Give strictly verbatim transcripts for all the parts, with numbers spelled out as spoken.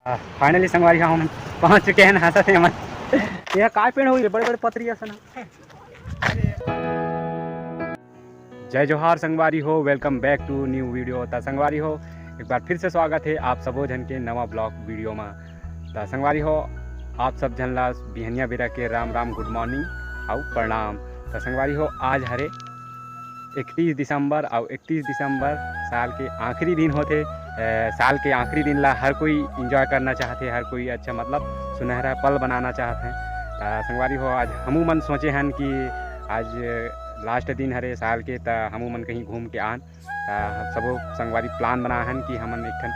Finally संगवारी हो, हम पहुंच चुके हैं, हंसत हे हमन। ये काय पेड़ होही रे, बड़े बड़े पतरी असन। जय जोहार संगवारी हो, welcome back to new video। त संगवारी हो, एक बार फिर से स्वागत है आप सबो झन के नवा ब्लॉग वीडियो में। त संगवारी हो, आप सब झन ला बिहनिया बेरा के राम राम, गुड मॉर्निंग अउ प्रणाम। त संगवारी हो, आज हरे इकतीस दिसंबर, अउ इकतीस दिसंबर साल के आखिरी दिन होथे। अ, साल के आखिरी दिन ला हर कोई एंजॉय करना चाहथे, हर कोई अच्छा, मतलब, सुनहरा पल बनाना चाहथे। त संगवारी हो, आज हमू मन सोचे हन कि आज लास्ट दिन हरे साल के, त हमू मन कहीं घूम के आन। त हम सबो संगवारी प्लान बनाए हन कि हमन एक ठन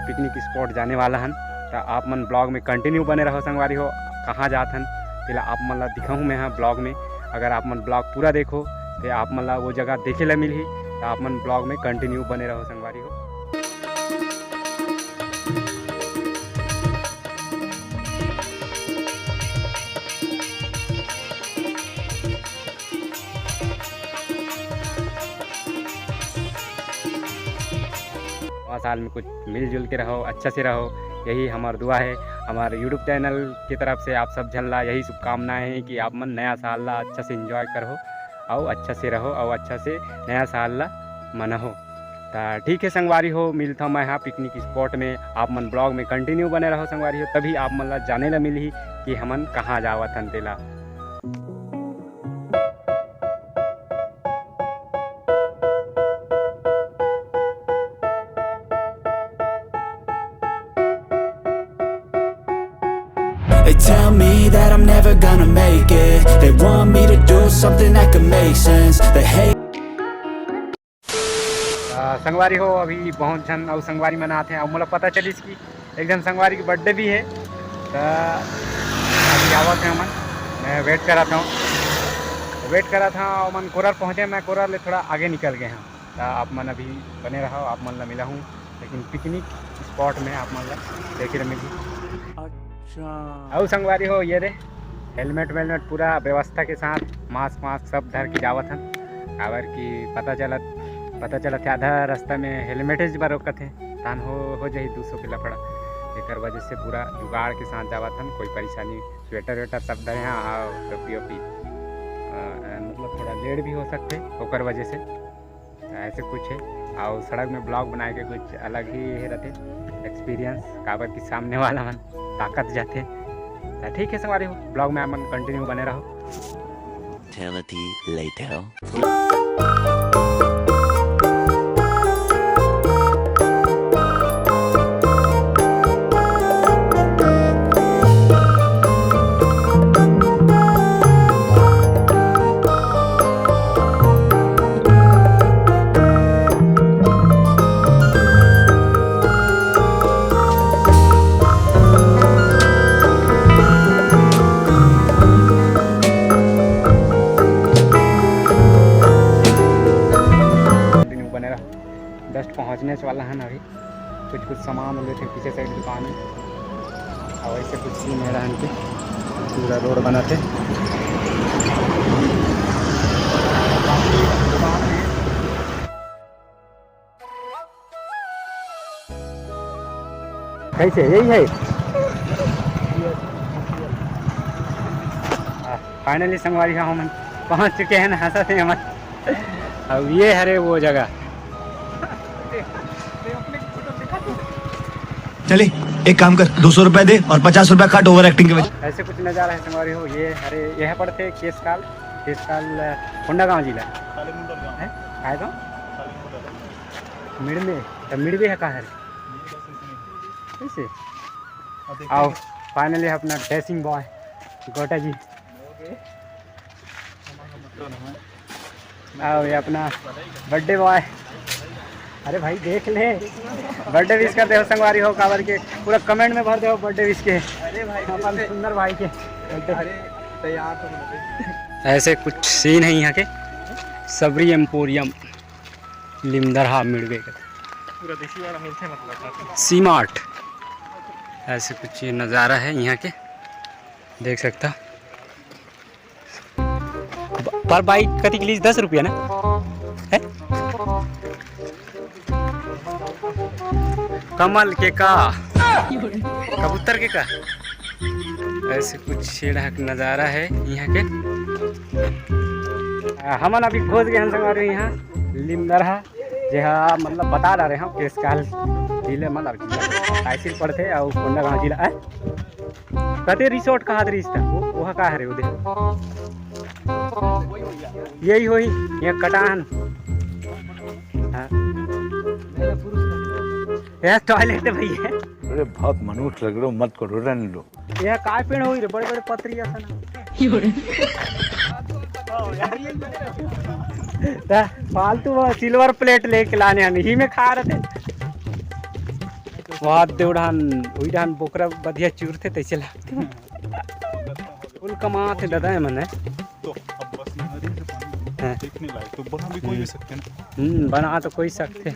पिकनिक स्पॉट जाने वाला हन। त आप मन ब्लॉग में कंटिन्यू बने रहो संगवारी हो, कहाँ जात हन तेला आप मन ला दिखाहूँ मैं हा ब्लॉग में। अगर आप मन ब्लॉग पूरा देखो तो आप मन ला वो जगह देखे ला मिलही। त आप मन ब्लॉग में कंटिन्यू बने रहो संगवारी हो। नवा साल में कुछ मिलजुल के रहो, अच्छा से रहो, यही हमर दुआ है। हमर YouTube चैनल की तरफ से आप सब झन ला यही शुभकामनाएं हैं कि आप मन नया साल ला अच्छा से एंजॉय करो, अउ अच्छा से रहो, अउ अच्छा से नया साल ला मनाहो। त ठीक है संगवारी हो, मिलता मैं हा पिकनिक स्पॉट में। आप मन ब्लॉग में कंटिन्यू बने रहो संगवारी हो, तभी आप मन ला जाने ला मिलही कि हमन कहाँ जावत हन तेला। They tell me that I'm never gonna make it. They want me to do something that could make sense. They hate आ, संगवारी हो, अभी बहुत झन अउ संगवारी मन आथे, अउ मोला पता चलिस कि एक झन संगवारी के बर्थडे भी है। त अभी आवत हे ओमन, मैं वेट करत हूँ, वेट करत हूँ। ओमन कोरर पहुँचे, मैं कोरर ले थोड़ा आगे निकल गए हूँ। त आप मन अभी बने रहो, आप मन ला मिलाहूँ, लेकिन पिकनिक स्पॉट में आप मन ला देखे ला मिलही। अच्छा। अउ संगवारी हो, ये दे हेलमेट वेलमेट पूरा व्यवस्था के साथ, मास्क वास्क सब धर के जावत हन, काबर कि पता चलत, पता चलत हे आधा रास्ता में हेलमेट बर रोकत हे, तहान हो, हो जाही दू सौ के लफड़ा। एकर वजह से पूरा जुगाड़ के साथ जावत हन, कोई परेशानी। स्वेटर वेटर सब धरे हैं, हाँ, टोपी ओपी, अ, मतलब थोड़ा लेट भी हो सकते ओकर वजह से। ऐसे कुछ है। अउ सड़क में ब्लॉग बनाए के कुछ अलग ही ये रहते एक्सपीरियंस, काबर कि सामने वाला मन ताकत जाते। त ठीक है संगवारी हो, ब्लॉग में आप मन कंटिन्यू बने रहो। Eternity later। कंटिन्यू बने रहो, जस्ट पहुँचने वाला है ना अभी। कुछ कुछ सामान लेथे पीछे साइड दुकान में, अउ ऐसे कुछ सीन है रहन के, पूरा रोड बनत हे। कैसे यही है? फाइनली संगवारी हो, हमन पहुंच चुके हैं ना, हंसत हे हमन। अब ये हरे वो जगह। चले, एक काम कर, दो सौ रुपए दे और पचास रुपए काट ओवर एक्टिंग के वजह। ऐसे कुछ नज़ारा है संगवारी हो। ये हरे, यह पड़ते केसकाल, केसकाल, कोंडागांव जिला है। काय गांव? मिड़मे, त मिड़मे है कहाँ है? कैसे? आओ, फाइनली अपना डैशिंग बॉय गोटा जी। आओ, ये अपना बर्थडे बॉय। अरे भाई, देख ले, बर्थडे विश कर दे हो संगवारी हो, काबर के पूरा कमेंट में भर दे हो बर्थडे विश के। अरे भाई, अपन सुंदर भाई के birthday। अरे, तैयार तो हो। ऐसे कुछ सीन है यहाँ के। सबरी एम्पोरियम, लिमदरहा मिड़वे के। पूरा देसी वाला मिलथे मतलब। सी मार्ट, ऐसे कुछ ये नज़ारा है यहाँ के, देख सकता। ब-, पर बाइक कति के लीज? दस रुपया ना है? कमल के का? कबूतर के का? ऐसे कुछ छेड़ा के नजारा है यहाँ के। आ, हमन अभी पहुँच गए हन संगवारी इहाँ लिमदरहा, जेहा मतलब बता डारे हँव केसकाल जिले म लड़की तहसील पड़थे अउ कोंडागांव जिला आय। कते रिसोर्ट कहात रहिस त वो, ओहा का हरे ओदे? यही होही, ये कटान। हाँ। यार टॉयलेट है भैया। अरे बहुत मनुष्य लग रहे हो, मत करो, रहने दो। ये काय पेड़ होई रे, बड़े बड़े पतरी असन। त फालतू वो सिल्वर प्लेट लेके लाने हन, इही में खा रहे थे। वहाँ देवढ़ान, उइढ़ान बोकरा बधिया चूरथे तैसे लगथे। फुल कमाथे दादा ये मन है। तो अब बस नहरी से पानी हाँ। देखने लायक तो बना भी कोई भी सकते हैं। हम्म, बना तो कोई सकते।